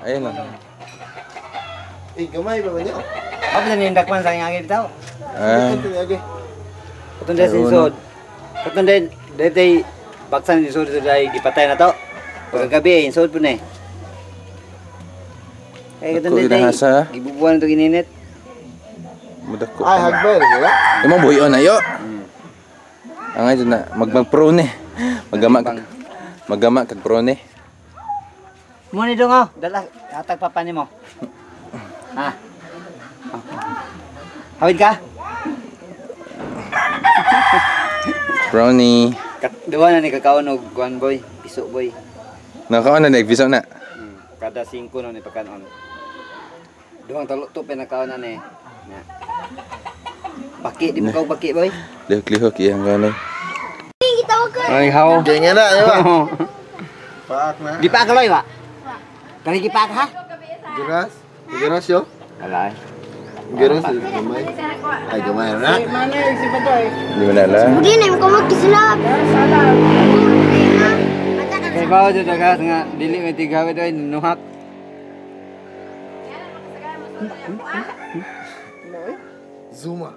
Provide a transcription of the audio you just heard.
Ayun lang. Eh, gamay ba ba niyo? Apa na nindakman sa ingagi bitaw? Ah, Katong dahil sinsod. Katong dahil, dahil dahil baksan sinsod ito dahil gipatay na to. Pagkagabi eh, insod po na eh. Eh, katong Dako dahil dahil, ginahasa. Gibubuan ito gininit. Mudako. Ay, hagbay rin wala. Imo buhion na yo. Ang ay na magmag prone. Magama kag magama kag prone. Mo ni dong oh, dala, hatag papa ni mo. Ha? Oh. Hawid ka? Brownie. Duwa na ni kakaon og kuan boy, piso boy. Nakaon na nagbiso na. Kada 5 na ni pagkaon. Duhang talo to pinakaon na ni. Na. Baki di mo ka baki boy. Lihok-lihok iyang ganay. Ay how. Ganyan na, di ba? Paak na. Di pa kaloy ba? Kani gi pa ha? Giras. Giras yo. Alay. Giras, gamay. Ay, gamay na. Di mo na alam. Budi na yung kumag kisulab. Kay bawo jud ka nga dili may tigawid oy nuhak. Zuma.